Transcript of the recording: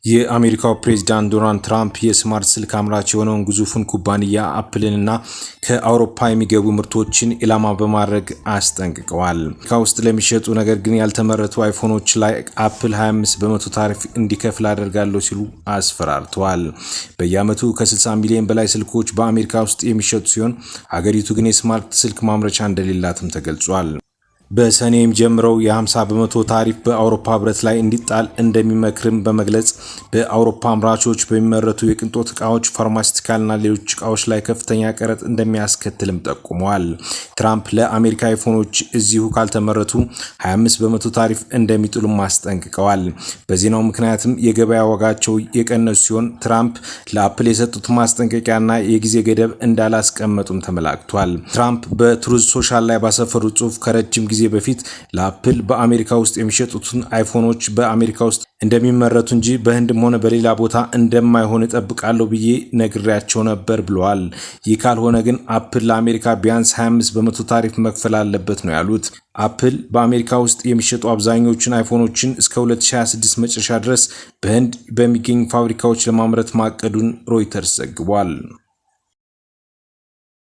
የአሜሪካው ፕሬዚዳንት ዶናልድ ትራምፕ የ smart ስልክ አምራች የሆነውን ግዙፉን ኩባንያ አፕልንና ከአውሮፓ የሚገቡ ምርቶችን ኢላማ በማድረግ አስጠንቅቀዋል። አሜሪካ ውስጥ ለሚሸጡ ነገር ግን ያልተመረቱ አይፎኖች ላይ አፕል 25% ታሪፍ እንዲከፍል አደርጋለሁ ሲሉ አስፈራርተዋል። በየዓመቱ ከ60 ሚሊዮን በላይ ስልኮች በአሜሪካ ውስጥ የሚሸጡ ሲሆን ሀገሪቱ ግን የ smart ስልክ ማምረቻ እንደሌላትም ተገልጿል። በሰኔ የሚጀምረው የ50% ታሪፍ በአውሮፓ ህብረት ላይ እንዲጣል እንደሚመክርም በመግለጽ በአውሮፓ አምራቾች በሚመረቱ የቅንጦት እቃዎች፣ pharmaceutical ና ሌሎች እቃዎች ላይ ከፍተኛ ቀረጥ እንደሚያስከትልም ጠቁመዋል። ትራምፕ ለአሜሪካ አይፎኖች እዚሁ ካልተመረቱ 25% ታሪፍ እንደሚጥሉም አስጠንቅቀዋል። በዜናው ምክንያትም የገበያ ዋጋቸው የቀነሱ ሲሆን ትራምፕ ለአፕል የሰጡት ማስጠንቀቂያና የጊዜ ገደብ እንዳላስቀመጡም ተመላክቷል። ትራምፕ በ Truth Social ላይ ባሰፈሩት ጽሑፍ ከረጅም ጊዜ በፊት ለአፕል በአሜሪካ ውስጥ የሚሸጡትን አይፎኖች በአሜሪካ ውስጥ እንደሚመረቱ እንጂ በህንድም ሆነ በሌላ ቦታ እንደማይሆን እጠብቃለሁ ብዬ ነግሬያቸው ነበር ብለዋል። ይህ ካልሆነ ግን አፕል ለአሜሪካ ቢያንስ 25% ታሪፍ መክፈል አለበት ነው ያሉት። አፕል በአሜሪካ ውስጥ የሚሸጡ አብዛኞቹን አይፎኖችን እስከ 2026 መጨረሻ ድረስ በህንድ በሚገኙ ፋብሪካዎች ለማምረት ማቀዱን ሮይተርስ ዘግቧል።